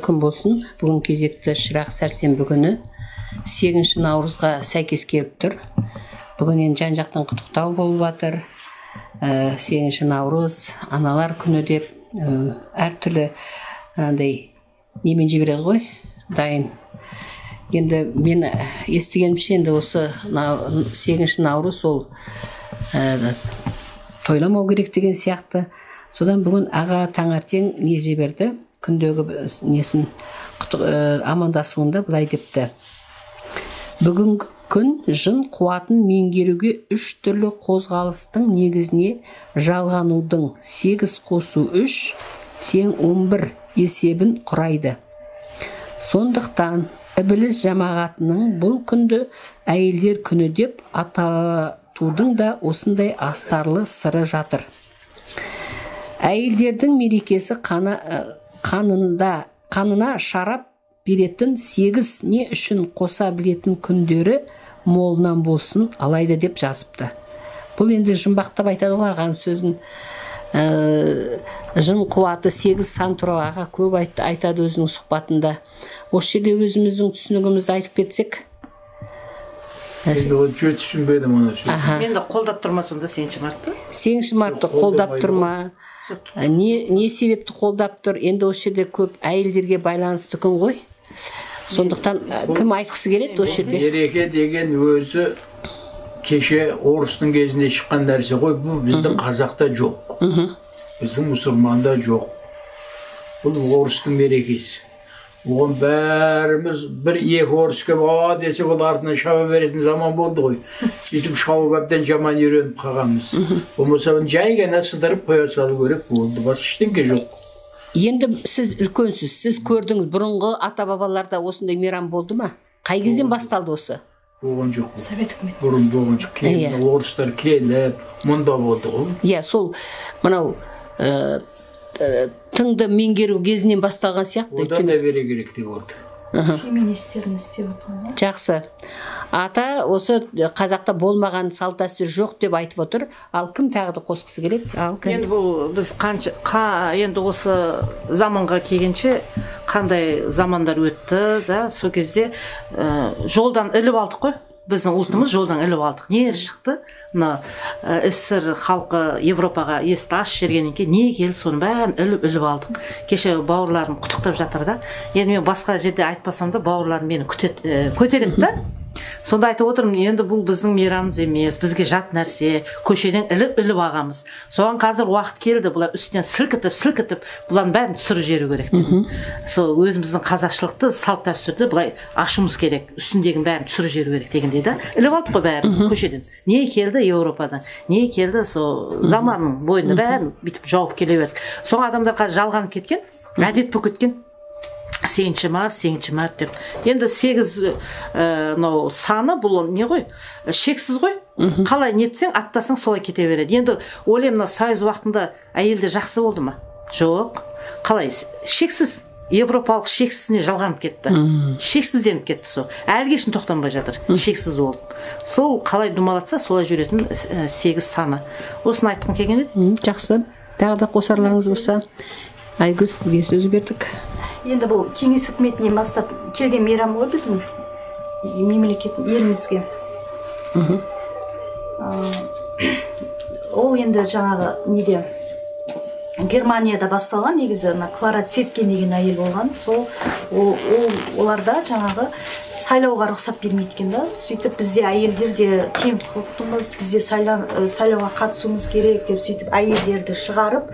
күн болсын. Бүгін кезекті шырақ сәрсенбі күні 8 наурызға сәйкес келіп тұр. Бүгін енді жан-жақтан құттықтау болып жатыр. 8 наурыз аналар күні деп әртүрлі анандай немен жібереді ғой, дайын. Енді мен естігенімше, енді осы 8 наурыз ол тойламау керек деген сияқты. Содан бүгін аға таңертең не жіберді, күндегі несін амандасуында былай депті. Бүгінгі күн жын қуатын меңгеруге үш түрлі қозғалыстың негізіне жалғанудың 8 қосу 3 тең 11 есебін құрайды. Сондықтан ібіліс жамағатының бұл күнді әйелдер күні деп ататудың да осындай астарлы сыры жатыр. Әйелдердің мерекесі қанына шарап беретін 8 не үшін қоса білетін күндері молынан болсын алайды деп жазыпты. Бұл енді жұмбақтап айтады ғой ағаның сөзін. Жын қуаты 8 сан туралы аға көп айтады өзінің сұхбатында. Осы жерде өзіміздің түсінігімізді айтып кетсек. Енді ол жөт түсінбедім оны. Мен де қолдап тұрмасам да 8 мартты. 8 мартты қолдап тұрма. Не себепті қолдап тұр? Енді осы жерде көп әйелдерге байланысты күн ғой. Сондықтан кім айтқысы келеді осы жерде? Мереке деген өзі кеше орыстың кезінде шыққан нәрсе ғой. Бұл біздің қазақта жоқ. Біздің мұсылманда жоқ. Бұл орыстың мерекесі. Оған бәріміз бір екі орыс келіп, а десе ол артынан шаба беретін заман болды ғой. Сөйтіп шауып әбден жаман үйреніп қалғанбыз. Болмаса жай ғана сыдырып қоя салу керек болды, басқа ештеңе жоқ. Енді сіз үлкенсіз, сіз көрдіңіз, бұрынғы ата-бабаларда осындай мейрам болды ма? Қай кезден басталды осы? Болған жоқ. Совет үкіметі. Бұрын болған жоқ. Кейін орыстар келіп, мұнда болды ғой. Иә, сол мынау тыңды меңгеру кезінен басталған сияқты. Одан да бере керек деп болды. Феминистерін істеп отқан. Жақсы. Ата осы қазақта болмаған салт дәстүр жоқ деп айтып отыр. Ал кім тағы да қосқысы келеді? Ал кім? Енді бұл біз қанша енді осы заманға келгенше қандай замандар өтті да, сол кезде жолдан іліп алдық қой. Біздің ұлтымыз жолдан іліп алдық. Не шықты? Мына СССР халқы Европаға есікті ашып жібергеннен кейін не келді, соның бәрін іліп алдық. Кеше бауырларым құттықтап жатыр да. Енді мен басқа жерде айтпасам да бауырларым мені көтереді да. Сонда айтып отырмын, енді бұл біздің мейрамымыз емес, бізге жат нәрсе, көшеден іліп ағамыз. Соған қазір уақыт келді, бұлар үстінен сілкітіп, бұлардың бәрін түсіріп жіберу керек деп. Сол өзіміздің қазақшылықты, салт дәстүрді былай ашуымыз керек, үстіндегінің бәрін түсіріп жіберу керек дегендей да. Іліп алдық қой бәрін көшеден. Не келді Еуропадан, не келді сол заманның бойында бәрін бүйтіп жауып келе бердік. Соған адамдар қазір жалғанып кеткен, әдет болып кеткен. 8 март, 8 март деп. Енді 8 мынау саны бұл не ғой? Шексіз ғой. Қалай нетсең, аттасаң солай кете береді. Енді ойлаймын, мына союз уақытында әйелдер жақсы болды ма? Жоқ. Қалай? Шексіз. Европалық шексізіне жалғанып кетті. Шексізденіп кетті сол. Әліге шейін тоқтанбай жатыр. Шексіз болды. Сол қалай думалатса, солай жүретін 8 саны. Осыны айтқым келген еді. Жақсы. Тағы да қосарларыңыз болса, Айгүл, сізге сөз бердік. Енді бұл кеңес үкіметінен бастап келген мейрам ғой біздің мемлекет елімізге. Ол енді жаңағы неде Германияда басталған негізі, ана Клара Цеткин деген әйел болған. Сол оларда жаңағы сайлауға рұқсат бермейді екен да. Сөйтіп бізде әйелдер де тең құқықтымыз, бізде сайлауға қатысуымыз керек деп сөйтіп әйелдерді шығарып,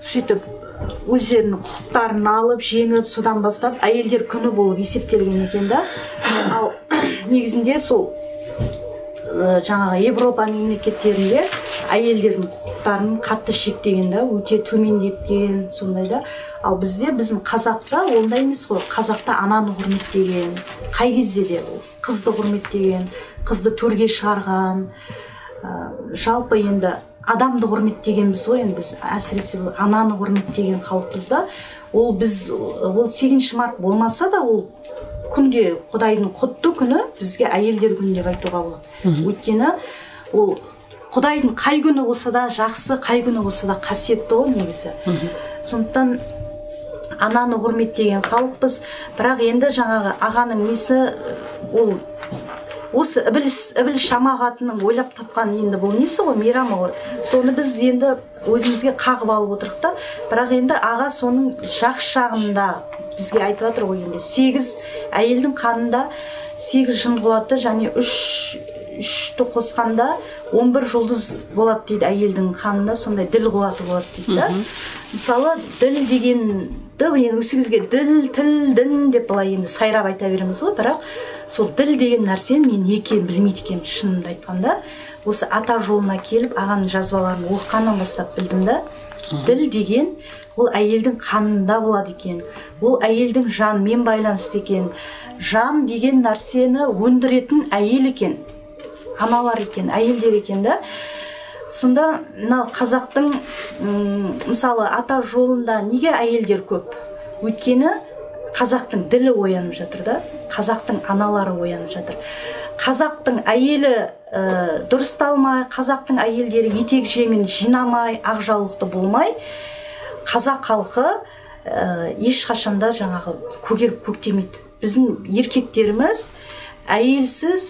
сөйтіп өздерінің құқықтарын алып, жеңіп, содан бастап әйелдер күні болып есептелген екен да. Ал негізінде сол жаңағы Европа мемлекеттерінде әйелдердің құқықтарын қатты шектеген да, өте төмендеткен сондай да. Ал бізде, біздің қазақта ондай емес қой. Қазақта ананы құрметтеген, қай кезде де ол қызды құрметтеген, қызды төрге шығарған, жалпы енді адамды құрметтегенбіз ғой. Енді біз әсіресе ананы құрметтеген халықпыз да. Ол біз ол 8 март болмаса да, ол күнде Құдайдың құтты күні бізге әйелдер күні деп айтуға болады. Өйткені ол Құдайдың қай күні болса да жақсы, қай күні болса да қасиетті ғой негізі. Сондықтан Ананы құрметтеген халықпыз. Бірақ енді жаңағы ағаның несі, ол осы ібіліс жамағатының ойлап тапқан енді бұл несі ғой, мейрамы ғой. Соны біз енді өзімізге қағып алып отырдық та. Бірақ енді аға соның жақсы жағында бізге айтып жатыр ғой енді. 8 әйелдің қанында 8 жын қуаты және 3-ті қосқанда 11 жұлдыз болады дейді, әйелдің қанында сондай діл қуаты болады дейді да. Мысалы, діл дегенді енді өзімізге діл, тіл, дін деп былай енді сайрап айта береміз ғой, бірақ сол діл деген нәрсені мен не екенін білмейді екенмін, шынымды айтқанда. Осы ата жолына келіп, ағаның жазбаларын оқығаннан бастап білдім да. Діл деген ол әйелдің қанында болады екен, ол әйелдің жанымен байланысты екен. Жан деген нәрсені өндіретін әйел екен, аналар екен, әйелдер екен да. Сонда мына қазақтың мысалы ата жолында неге әйелдер көп? Өйткені қазақтың ділі оянып жатыр да, қазақтың аналары оянып жатыр. Қазақтың әйелі дұрысталмай, қазақтың әйелдері етек жеңін жинамай, ақ жаулықты болмай, қазақ халқы ешқашанда жаңағы көгеріп көктемейді. Біздің еркектеріміз әйелсіз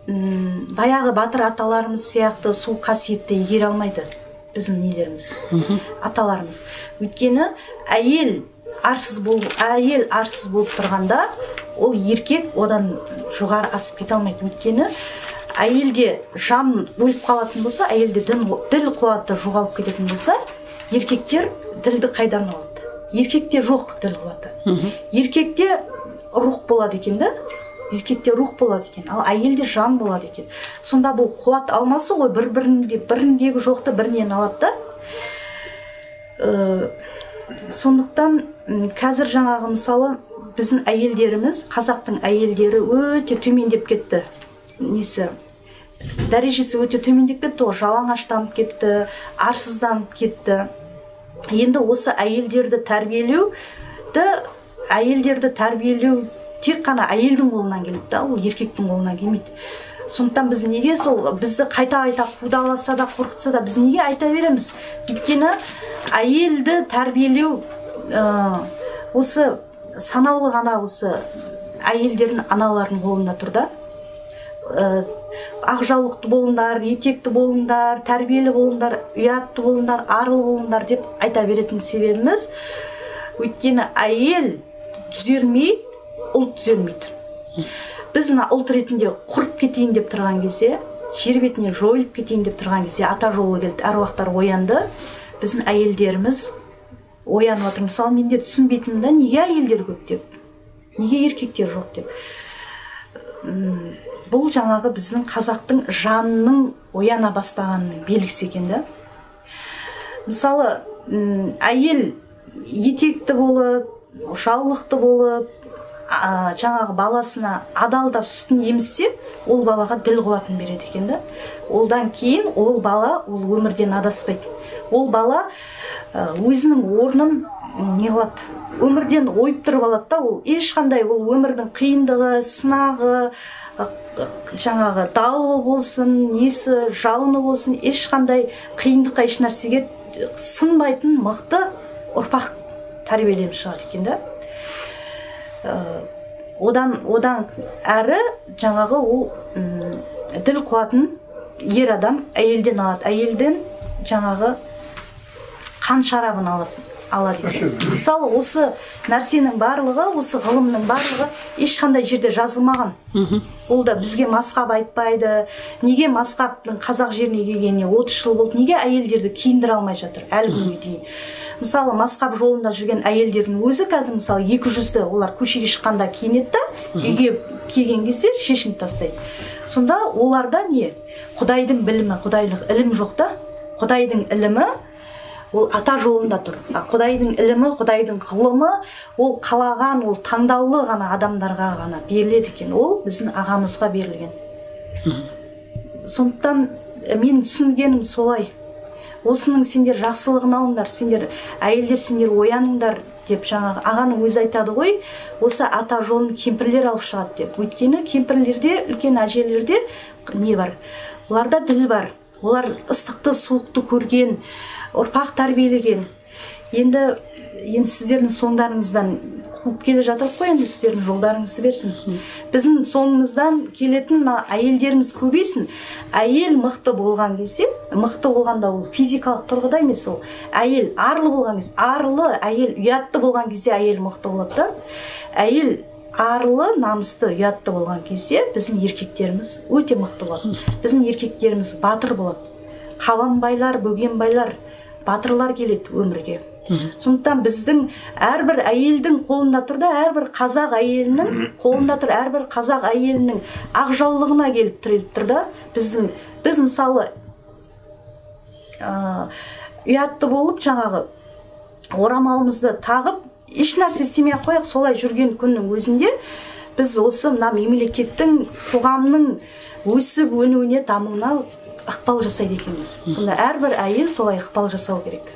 баяғы батыр аталарымыз сияқты сол қасиетті игере алмайды біздің нелеріміз, аталарымыз. Өйткені әйел арсыз болып тұрғанда ол еркек одан жоғары асып кете алмайды. Өйткені әйелде жан өліп қалатын болса, әйелде діл қуаты жоғалып кететін болса, еркектер ділді қайдан алады? Еркекте жоқ діл қуаты. Еркекте рух болады екен да? Еркекте рух болады екен, ал әйелде жан болады екен. Сонда бұл қуат алмасы ғой, бір-бірінде, біріндегі жоқты бірінен алады да. Сондықтан қазір жаңағы мысалы біздің әйелдеріміз, қазақтың әйелдері өте төмендеп кетті. Несі? Дәрежесі өте төмендеп кетті ғой, жалаңаштанып кетті, арсызданып кетті. Енді осы әйелдерді тәрбиелеу тек қана әйелдің қолынан келеді да, ол еркектің қолынан келмейді. Сондықтан біз неге сол бізді қайта-қайта қудаласа да, қорқытса да, біз неге айта береміз? Өйткені әйелді тәрбиелеу осы санаулы ғана осы әйелдердің, аналардың қолында тұр да. Ақ жаулықты болыңдар, етекті болыңдар, тәрбиелі болыңдар, ұятты болыңдар, арлы болыңдар деп айта беретін себебіміз, өйткені әйел түзелмей, ұлт түзелмейді. Біз мына ұлт ретінде құрып кетейін деп тұрған кезде, жер бетінен жойылып кетейін деп тұрған кезде ата жолы келді, әруақтар оянды. Біздің әйелдеріміз оянып жатыр. Мысалы, мен де түсінбейтінмін да, неге әйелдер көп деп, неге еркектер жоқ деп. Бұл жаңағы біздің қазақтың жанының ояна бастағанының белгісі екен да. Мысалы, әйел етекті болып, жаулықты болып, жаңағы баласына адалдап сүтін емізсе, ол балаға діл қуатын береді екен да. Одан кейін ол бала ол өмірден адаспайды. Ол бала өзінің орнын не қылады? Өмірден ойып тұрып алады да, ол ешқандай ол өмірдің қиындығы, сынағы, жаңағы дауылы болсын, несі, жауыны болсын, ешқандай қиындыққа, еш нәрсеге сынбайтын мықты ұрпақ тәрбиеленіп шығады екен да. Одан әрі жаңағы ол діл қуатын ер адам әйелден алады. Әйелден жаңағы қан шарабын алады екен. Мысалы, осы нәрсенің барлығы, осы ғылымның барлығы ешқандай жерде жазылмаған. Ол да бізге масқап айтпайды. Неге масқаптың қазақ жеріне келгеніне 30 жыл болды, неге әйелдерді киіндіре алмай жатыр әлі күнге дейін? Мысалы, масқап жолында жүрген әйелдердің өзі қазір, мысалы, 200-ді олар көшеге шыққанда киінеді да, үйге келген кезде шешініп тастайды. Сонда оларда не? Құдайдың білімі, құдайлық ілім жоқ та. Құдайдың ілімі ол ата жолында тұр. Құдайдың ілімі, Құдайдың ғылымы ол қалаған, ол таңдаулы ғана адамдарға ғана беріледі екен. Ол біздің ағамызға берілген. Сондықтан мен түсінгенім солай. Осының сендер жақсылығын алыңдар, сендер әйелдер, сендер ояныңдар деп жаңағы ағаның өзі айтады ғой, осы ата жолын кемпірлер алып шығады деп. Өйткені кемпірлерде, үлкен әжелерде не бар? Оларда діл бар. Олар ыстықты, суықты көрген, ұрпақ тәрбиелеген. Енді Енді сіздердің соңдарыңыздан қуып келе жатырық қой, енді сіздердің жолдарыңызды берсін. Біздің соңымыздан келетін мына әйелдеріміз көбейсін. Әйел мықты болған кезде, мықты болғанда ол физикалық тұрғыда емес, ол әйел арлы болған кезде, арлы әйел ұятты болған кезде әйел мықты болады да. Әйел арлы, намысты, ұятты болған кезде біздің еркектеріміз өте мықты болады. Біздің еркектеріміз батыр болады. Қабанбайлар, Бөгенбайлар, батырлар келеді өмірге. Сондықтан біздің әрбір әйелдің қолында тұр да, әрбір қазақ әйелінің қолында тұр, әрбір қазақ әйелінің ақ жаулығына келіп тіреліп тұр да. Біз мысалы ұятты болып жаңағы орамалымызды тағып еш нәрсе істемей ақ қояйық, солай жүрген күннің өзінде біз осы мына мемлекеттің, қоғамның өсіп өнуіне, дамуына ықпал жасайды екенбіз. Сонда әрбір әйел солай ықпал жасау керек.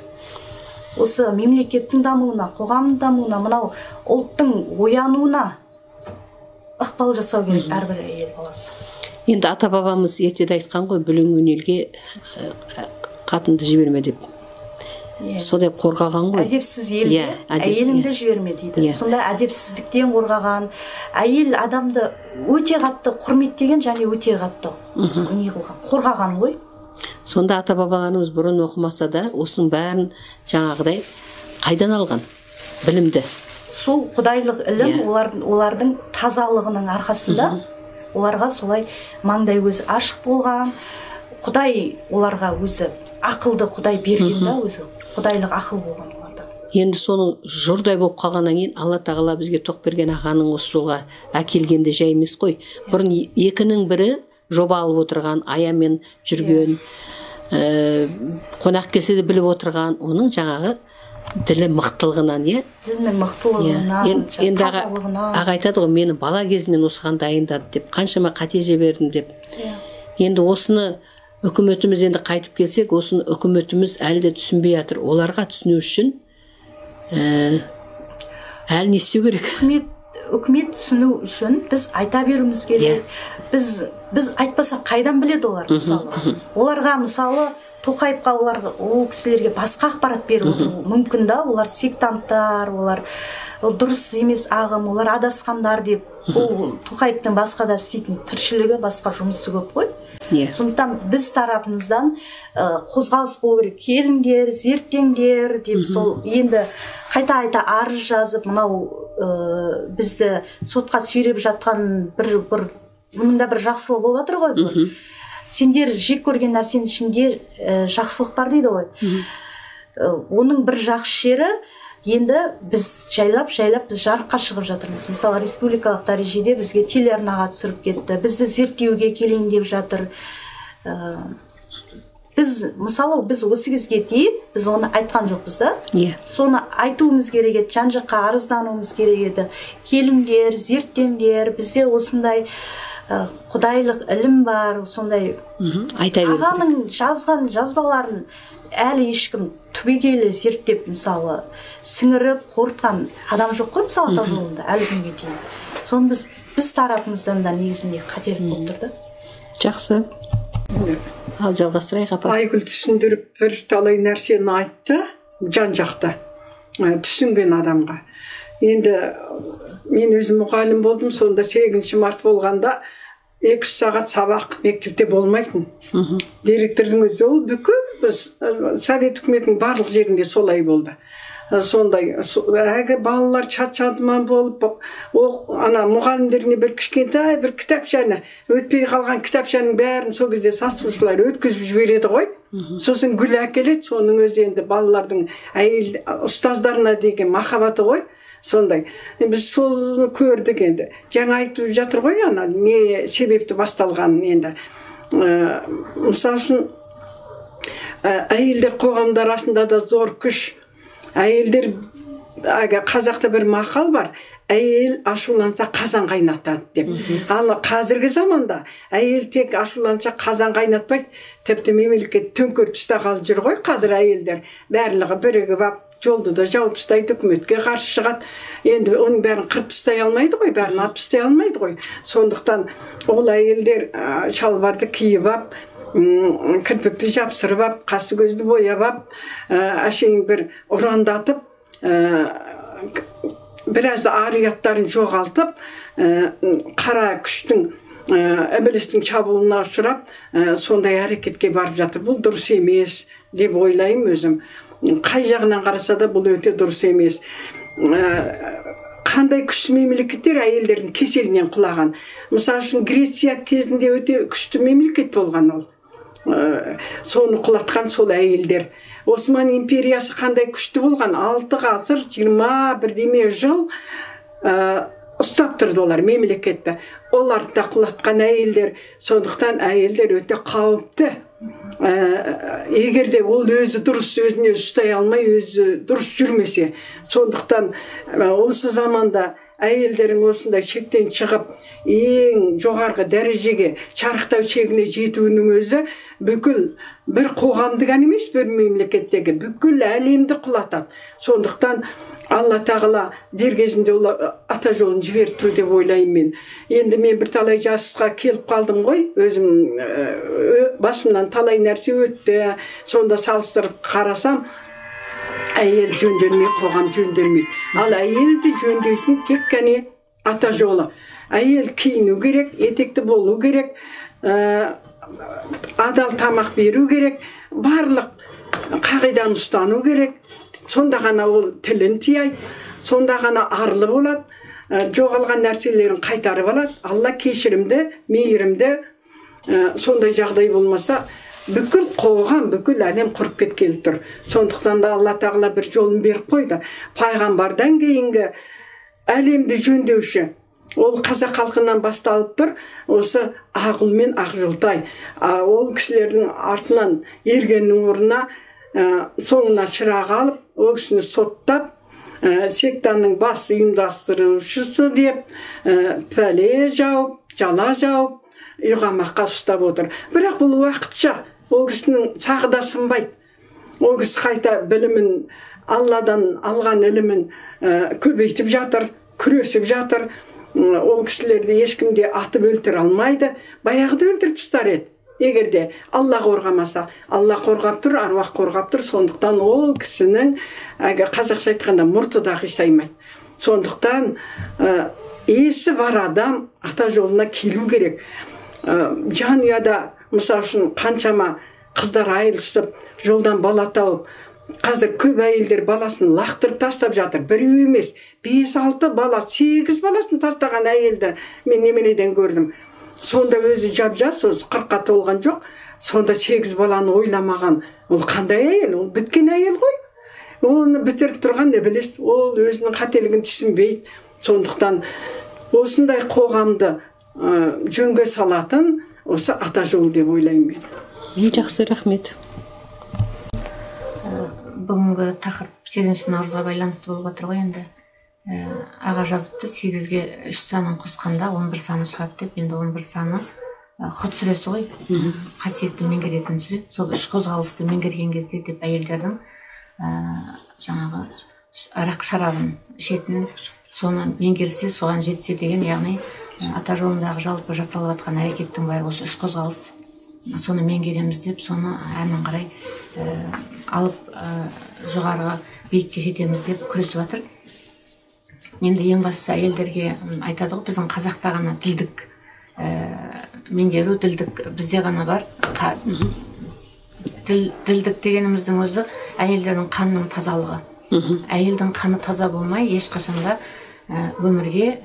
Осы мемлекеттің дамуына, қоғамның дамуына, мынау ұлттың оянуына ықпал жасау керек әрбір әйел баласы. Енді ата-бабамыз ертеде айтқан ғой, бүлінген елге қатынды жіберме деп. Сол деп қорғаған ғой. Әдепсіз елге әйеліңді жіберме дейді. Сонда әдепсіздіктен қорғаған, әйел адамды өте қатты құрметтеген және өте қатты не қылған, қорғаған ғой. Сонда ата-бабаларымыз бұрын оқымаса да, осының бәрін жаңағыдай қайдан алған білімді? Сол құдайлық ілім олардың тазалығының арқасында оларға солай маңдай көзі ашық болған, Құдай оларға өзі ақылды Құдай берген да, өзі құдайлық ақыл болған оларда. Енді соның жұрдай болып қалғаннан кейін Алла тағала бізге Тоқберген ағаның осы жолға әкелгенде жай емес қой. Бұрын екінің бірі жоба алып отырған, аямен жүрген, қонақ келсе де біліп отырған, оның жаңағы ділі мықтылығынан, иә? Ділінің мықтылығынан, енді тазалығынан. Аға айтады ғой, мені бала кезімнен осыған дайындады деп, қаншама қате жібердім деп. Енді осыны үкіметіміз, енді қайтып келсек, осыны үкіметіміз әлі де түсінбей жатыр. Оларға түсіну үшін әлі не істеу керек? Үкімет түсіну үшін біз айта беруіміз керек. Біз айтпасақ қайдан біледі олар мысалы? Оларға мысалы Тоқаевқа, оларға, ол кісілерге басқа ақпарат беріп отыру мүмкін да, олар сектанттар, олар дұрыс емес ағым, олар адасқандар деп. Ол Тоқаевтың басқа да істейтін тіршілігі, басқа жұмысы көп қой. Сондықтан біз тарапымыздан қозғалыс болу керек. Келіңдер, зерттеңдер деп, сол енді қайта-қайта арыз жазып, мынау бізді сотқа сүйреп жатқан бір мұның да бір жақсылығы болып жатыр ғой. Сендер жек көрген нәрсенің ішінде жақсылық бар дейді ғой. Оның бір жақсы жері, енді біз жайлап-жайлап біз жарыққа шығып жатырмыз. Мысалы, республикалық дәрежеде бізге телеарнаға түсіріп кетті, бізді зерттеуге келейін деп жатыр. Біз, мысалы, біз осы кезге дейін біз оны айтқан жоқпыз да. Соны айтуымыз керек еді, жан-жаққа арыздануымыз керек еді. Келіңдер, зерттеңдер, бізде осындай құдайлық ілім бар, сондай. Айта беру керек. Ағаның жазған жазбаларын әлі ешкім түбегейлі зерттеп, мысалы, сіңіріп, қорытқан адам жоқ қой, мысалы, ата жолында әлі күнге дейін. Соны біз тарапымыздан да негізінде қателік болып тұр да. Жақсы. Ал жалғастырайық, апа. Айгүл түсіндіріп бір талай нәрсені айтты, жан-жақты түсінген адамға. Енді мен өзім мұғалім болдым, сонда 8 март болғанда 2 сағат сабақ мектепте болмайтын. Директордың өзі ол бүкіл біз Совет үкіметінің барлық жерінде солай болды. Сондай әлгі балалар чат-чатман болып, ана мұғалімдеріне бір кішкентай бір кітапшаны, өтпей қалған кітапшаның бәрін сол кезде сатушылар өткізіп жібереді ғой. Сосын гүл әкеледі, соның өзі енді балалардың әйел ұстаздарына деген махаббаты ғой. Сондай. Біз соны көрдік енді. Жаңа айтып жатыр ғой ана не себепті басталғанын енді. Мысал үшін әйелдер қоғамда арасында да зор күш. Әйелдер, қазақта бір мақал бар, әйел ашуланса қазан қайнатады деп. Ал қазіргі заманда әйел тек ашуланса қазан қайнатпайды, тіпті мемлекет төңкеріп тастағалы жүр ғой қазір әйелдер. Барлығы бірігіп ап, жолды да жауып тастайды, үкіметке қарсы шығады. Енді оның бәрін қырып тастай алмайды ғой, бәрін атып тастай алмайды ғой. Сондықтан ол әйелдер шалбарды киіп ап, кірпікті жапсырып ап, қасы көзді бояп ап, әшейін бір ұрандатып, біраз ар ұяттарын жоғалтып, қара күштің, ібілістің шабуылына ұшырап, сондай әрекетке барып жатыр. Бұл дұрыс емес деп ойлаймын өзім. Қай жағынан қараса да бұл өте дұрыс емес. Қандай күшті мемлекеттер әйелдердің кеселінен құлаған. Мысалы үшін Греция кезінде өте күшті мемлекет болған ол. Соны құлатқан сол әйелдер. Осман империясы қандай күшті болған, 6 ғасыр 20 бірдеме жыл ұстап тұрды олар мемлекетті. Оларды да құлатқан әйелдер. Сондықтан әйелдер өте қауіпті. Егер де ол өзі дұрыс өзіне ұстай алмай, өзі дұрыс жүрмесе. Сондықтан осы заманда әйелдердің осындай шектен шығып, ең жоғарғы дәрежеге, шарықтау шегіне жетуінің өзі бүкіл бір қоғамды ғана емес, бір мемлекеттегі бүкіл әлемді құлатады. Сондықтан Алла тағала дер кезінде ол ата жолын жіберіп тұр деп ойлаймын мен. Енді мен бірталай жасқа келіп қалдым ғой, өзім басымнан талай нәрсе өтті. Сонда салыстырып қарасам, әйел жөнделмей, қоғам жөнделмейді. Ал әйелді жөндейтін тек қана ата жолы. Әйел киіну керек, етекті болу керек, адал тамақ беру керек, барлық қағиданы ұстану керек. Сонда ғана ол тілін тияйды, сонда ғана арлы болады, жоғалған нәрселерін қайтарып алады. Алла кешірімді, мейірімді. Сондай жағдай болмаса, бүкіл қоғам, бүкіл әлем құрып кеткелі тұр. Сондықтан да Алла тағала бір жолын беріп қойды. Пайғамбардан кейінгі әлемді жөндеуші ол қазақ халқынан басталып тұр, осы Ақұл мен Ақжолтай. Ол кісілердің артынан ергеннің орнына соңына шырақ алып, ол кісіні соттап, сектаның бас ұйымдастырушысы деп пәле жауып, жала жауып, үйқамаққа ұстап отыр. Бірақ бұл уақытша, ол кісінің сағы да сынбайды. Ол кісі қайта білімін, Алладан алған ілімін көбейтіп жатыр, күресіп жатыр. Ол кісілерді ешкім де атып өлтіре алмайды. Баяғыда өлтіріп тастар еді. Егер де Алла қорғамаса, Алла қорғап тұр, аруақ қорғап тұр. Сондықтан ол кісінің, қазақша айтқанда, мұрты да қисаймайды. Сондықтан есі бар адам ата жолына келу керек. Жанұяда, мысалы үшін, қаншама қыздар айырылысып, жолдан бала тауып, қазір көп әйелдер баласын лақтырып тастап жатыр. Біреу емес, 5-6 бала, 8 баласын тастаған әйелді мен неменеден көрдім. Сонда өзі жап-жас, өзі 40-қа толған жоқ, сонда 8 баланы ойламаған. Ол қандай әйел? Ол біткен әйел ғой. Оны бітіріп тұрған ібіліс, ол өзінің қателігін түсінбейді. Сондықтан осындай қоғамды жөнге салатын осы ата жолы деп ойлаймын мен. Жақсы, рахмет. Бүгінгі тақырып 8 наурызға байланысты болып отыр ғой енді. Аға жазыпты, 8-ге 3 санын қосқанда 11 саны шығады деп. Енді 11 саны Құт сүресі ғой, қасиетті меңгеретін сүре. Сол үш қозғалысты меңгерген кезде деп әйелдердің жаңағы арақ шарабын ішетін, соны меңгерсе, соған жетсе деген, яғни ата жолындағы жалпы жасалып жатқан әрекеттің бәрі осы үш қозғалыс, соны меңгереміз деп, соны әрмен қарай алып жоғарғы биікке жетеміз деп күресіп жатыр. Енді ең бастысы әйелдерге айтады ғой, біздің қазақта ғана тілдік меңгеру, тілдік бізде ғана бар. Тілдік дегеніміздің өзі әйелдердің қанының тазалығы. Әйелдің қаны таза болмай ешқашанда өмірге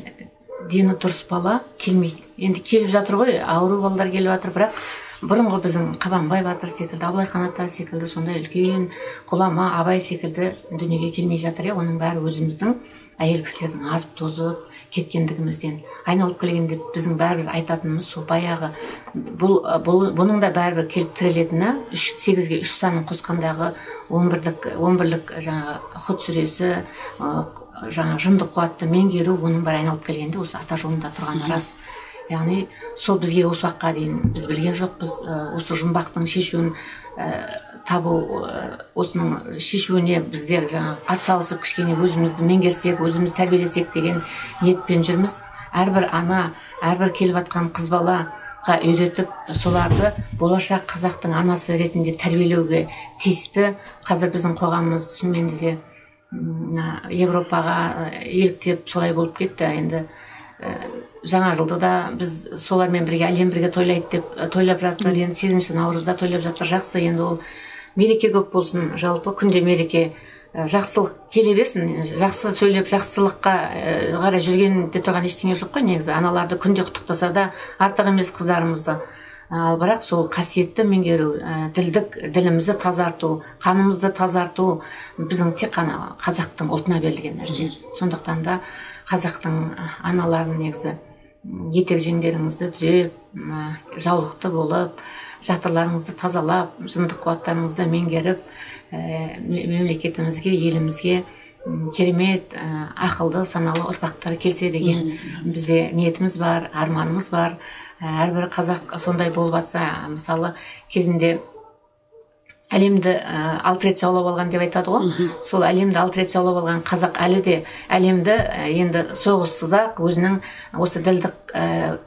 дені дұрыс бала келмейді. Енді келіп жатыр ғой, ауру балдар келіп жатыр, бірақ бұрынғы біздің Қабанбай батыр секілді, Абылайхан ата секілді сондай үлкен ғұлама Абай секілді дүниеге келмей жатыр. Оның бәрі өзіміздің әйел кісілердің азып тозып кеткендігімізден. Айналып келгенде біздің бәріміз айтатынымыз сол баяғы, бұның да бәрібір келіп тірелетіні 8-ге 3 санын қосқандағы 11-лік жаңағы Құт сүресі, жаңағы жындық қуатты меңгеру, оның бәрі айналып келгенде осы ата жолында тұрған рас. Яғни сол бізге осы уақытқа дейін біз білген жоқпыз, осы жұмбақтың шешуін табу, осының шешуіне бізде жаңағы атсалысып кішкене өзімізді меңгерсек, өзіміз тәрбиелесек деген ниетпен жүрміз. Әрбір ана, әрбір келіп жатқан қыз балаға үйретіп, соларды болашақ қазақтың анасы ретінде тәрбиелеуге тиісті. Қазір біздің қоғамымыз шынымен де Европаға еліктеп солай болып кетті. Енді жаңа жылды да біз солармен бірге, әлем бірге тойлайды деп тойлап жатыр. Енді 8 наурызда тойлап жатыр. Жақсы, енді ол мереке көп болсын, жалпы күнде мереке, жақсылық келе берсін, жақсы сөйлеп, жақсылыққа қарай жүргенде тұрған ештеңе жоқ қой негізі. Аналарды күнде құттықтаса да артық емес қыздарымызды. Ал бірақ сол қасиетті меңгеру, тілдік ділімізді тазарту, қанымызды тазарту біздің тек қана қазақтың ұлтына берілген нәрсе. Сондықтан да қазақтың аналарын негізі етек жеңдеріңізді түзеп, жаулықты болып, жатырларыңызды тазалап, жындық қуаттарыңызды меңгеріп, мемлекетімізге, елімізге керемет, ақылды, саналы ұрпақтар келсе деген бізде ниетіміз бар, арманымыз бар. Әрбір қазақ сондай болып атса, мысалы, кезінде әлемді 6 рет жаулап алған деп айтады ғой. Сол әлемді 6 рет жаулап алған қазақ әлі де әлемді енді соғыссыз-ақ өзінің осы ділдік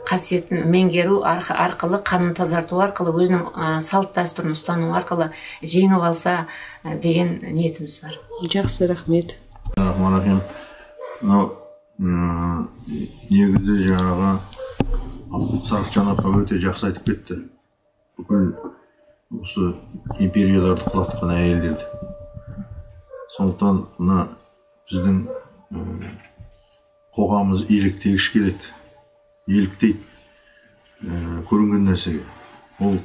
қасиетін меңгеру арқылы, қанын тазарту арқылы, өзінің салт дәстүрін ұстану арқылы жеңіп алса деген ниетіміз бар. Жақсы, рахмет. Рахман. Мынау негізі жаңағы Сарықжан апа өте жақсы айтып кетті. Бүкіл осы империяларды құлатқан әйелдерді. Сондықтан мына біздің қоғамымыз еліктегіш келеді. Еліктейді көрінген нәрсеге. Ол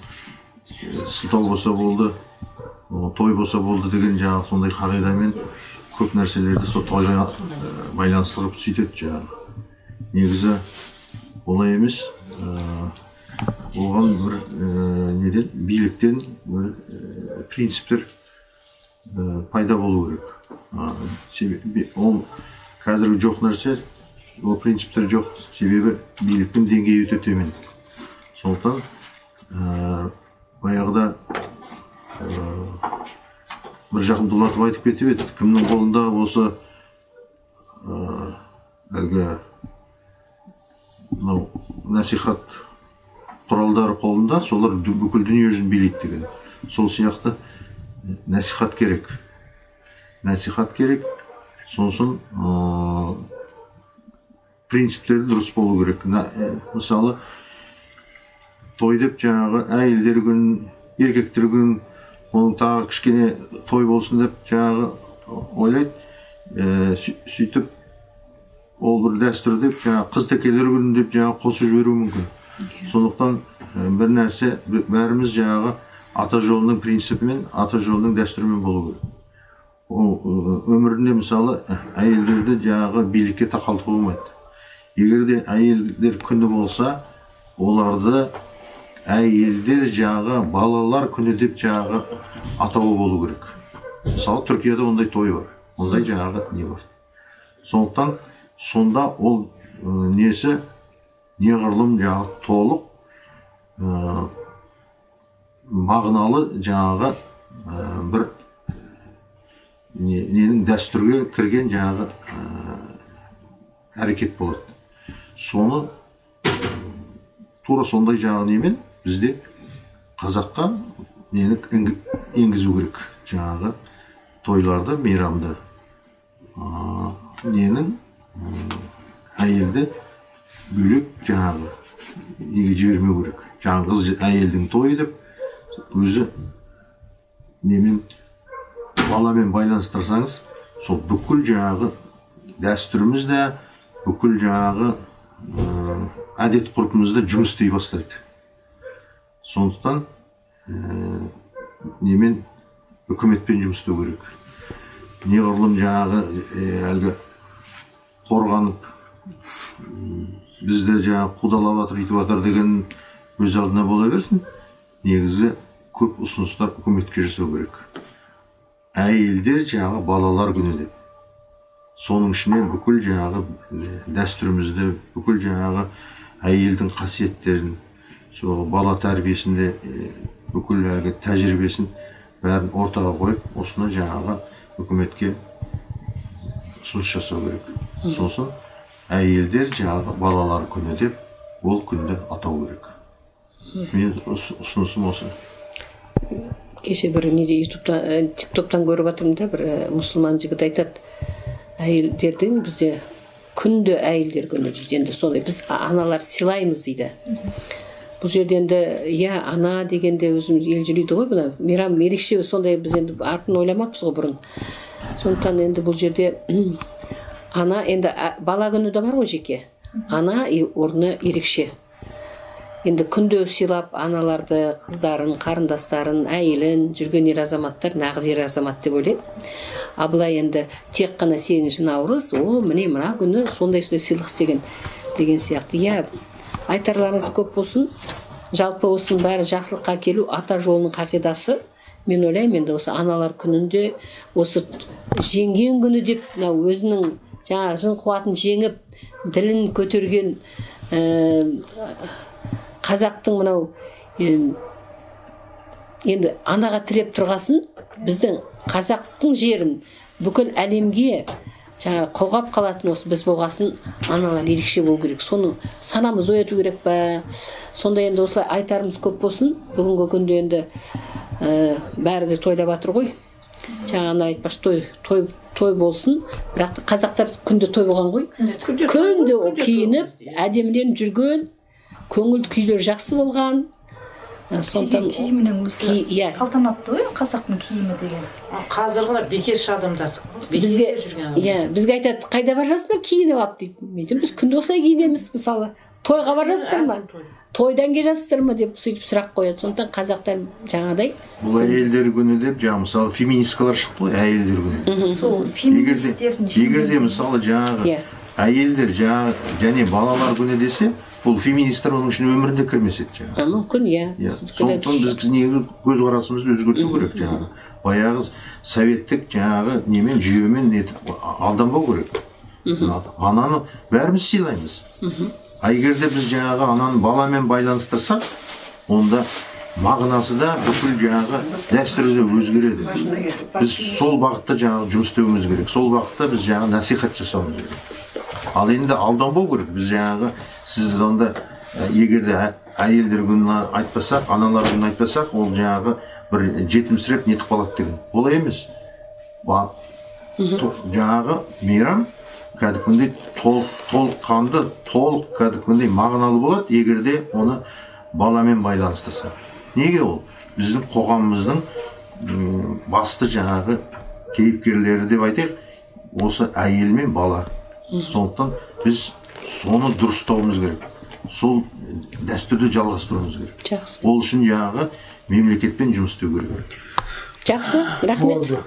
сылтау болса болды, той болса болды деген жаңағы сондай қағидамен көп нәрселерді сол тойға байланысты қылып сөйтеді жаңағы. Негізі олай емес, оған бір неден, биліктен бір принциптер пайда болу керек. Ол қазіргі жоқ нәрсе, ол принциптер жоқ, себебі биліктің деңгейі өте төмен. Сондықтан баяғыда бір жақын Дулатов айтып кетіп еді, кімнің қолында осы әлгі мынау насихат құралдары қолында, солар бүкіл дүние жүзін билейді деген. Сол сияқты насихат керек. Насихат керек. Сосын принциптері дұрыс болу керек. Мысалы, той деп жаңағы әйелдер күн, еркектер күн, оның тағы кішкене той болсын деп жаңағы ойлайды. Сөйтіп ол бір дәстүр деп, жаңағы қыз текелер күні деп жаңағы қосып жіберуі мүмкін. Сондықтан бір нәрсе, бәріміз жаңағы ата жолының принципімен, ата жолының дәстүрімен болу керек. Ол өмірінде мысалы әйелдерді жаңағы билікке тақалтуға болмайды. Егер де әйелдер күні болса, оларды әйелдер жаңағы балалар күні деп жаңағы атауы болу керек. Мысалы, Түркияда ондай той бар, ондай жаңағы не бар. Сондықтан сонда ол несі неғұрлым жаңағы толық мағыналы жаңағы бір ненің дәстүрге кірген жаңағы әрекет болады. Соны тура сондай жаңағы немен бізде қазаққа нені енгізу керек, жаңағы тойларды, мейрамды, ненің әйелді бөлек жаңағы неге жібермеу керек. Жаңғыз әйелдің тойы деп өзі немен баламен байланыстырсаңыз, сол бүкіл жаңағы дәстүріміз де, бүкіл жаңағы әдет ғұрпымыз да жұмыс істей бастайды. Сондықтан немен үкіметпен жұмыс істеу керек. Неғұрлым жаңағы әлгі қорғанып бізді жаңағы қудалап жатыр, үйтіп жатыр деген өз алдына бола берсін. Негізі көп ұсыныстар үкіметке жасау керек. Әйелдер жаңағы балалар күні деп. Соның ішіне бүкіл жаңағы дәстүрімізді, бүкіл жаңағы әйелдің қасиеттерін, сол бала тәрбиесінде бүкіл әлгі тәжірибесін бәрін ортаға қойып, осыны жаңағы үкіметке ұсыныс жасау керек. Сосын әйелдер жаңағы балалар күні деп ол күнді атау керек. Менің ұсынысым осы. Кеше бір неде ютубта, тиктоктан көріп жатырмын да, бір мұсылман жігіт айтады, әйелдердің бізде күнде әйелдер күні дейді. Енді сондай біз аналар сыйлаймыз дейді. Бұл жерде енді иә, ана дегенде өзіміз елжірейді ғой, мына мейрам ерекше сондай, біз енді артын ойламаппыз ғой бұрын. Сондықтан енді бұл жерде ана енді бала күні де бар ғой жеке. Ана орны ерекше. Енді күнде сыйлап аналарды, қыздарын, қарындастарын, әйелін жүрген ер азаматтар нағыз ер азамат деп ойлаймын. А былай енді тек қана 8 наурыз, ол міне мына күні сондай сондай сыйлық істеген деген сияқты. Иә, айтарларыңыз көп болсын. Жалпы осының бәрі жақсылыққа келу ата жолының қағидасы. Мен ойлаймын енді осы аналар күнінде осы жеңген күні деп мынау өзінің жаңағы жын қуатын жеңіп, ділін көтерген қазақтың мынау енді анаға тіреп тұрғасын біздің қазақтың жерін бүкіл әлемге жаңағы қолғап қалатын осы біз болғасын аналар ерекше болу керек. Соны санамыз ояту керек па? Сонда енді осылай айтарымыз көп болсын. Бүгінгі күнде енді бәрі де тойлап жатыр ғой. Жаңа ана айтпақшы, той болсын. Бірақ қазақтар күнде той болған ғой. Күнде киініп, әдеміленіп жүрген, көңілді күйлер жақсы болған. Сондықтан киімінің өзі салтанатты ғой, қазақтың киімі деген. Қазір ғана бекерші адамдар бізге, иә, бізге айтады, қайда бара жатсыңдар киініп алып дейді. Мен айтамын, біз күнде осылай киінеміз, мысалы. Тойға бара жатсыздар ма? Тойдан келе жатсыздар ма деп сөйтіп сұрақ қояды. Сондықтан қазақтар жаңағыдай. Бұл әйелдер күні деп, жаңа мысалы феминисткалар шықты ғой, әйелдер күні. Сол феминистердің. Егер де мысалы жаңағы әйелдер жаңағы және балалар күні десе, бұл феминистер оның үшін өмірінде кірмес еді жаңағы. Мүмкін, иә. Сондықтан біз негізгі көзқарасымызды өзгерту керек жаңағы. Баяғы советтік жаңағы немен, жүйемен нетіп алданбау керек. Ананы бәріміз сыйлаймыз. А егер де біз жаңағы ананы баламен байланыстырсақ, онда мағынасы да бүкіл жаңағы дәстүрі де өзгереді. Біз сол бағытта жаңағы жұмыс істеуіміз керек. Сол бағытта біз жаңағы насихат жасауымыз керек. Ал енді алданбау керек. Біз жаңағы сіз онда егер де әйелдер күнін айтпасақ, аналар күнін айтпасақ, ол жаңағы бір жетімсіреп нетіп қалады деген. Олай емес. Жаңағы мейрам кәдімгідей толыққанды, толық кәдімгідей мағыналы болады, егер де оны баламен байланыстырса. Неге ол? Біздің қоғамымыздың басты жаңағы кейіпкерлері деп айтайық, осы әйел мен бала. Сондықтан біз соны дұрыстауымыз керек. Сол дәстүрді жалғастыруымыз керек. Жақсы. Ол үшін жаңағы мемлекетпен жұмыс істеу керек. Жақсы, рахмет.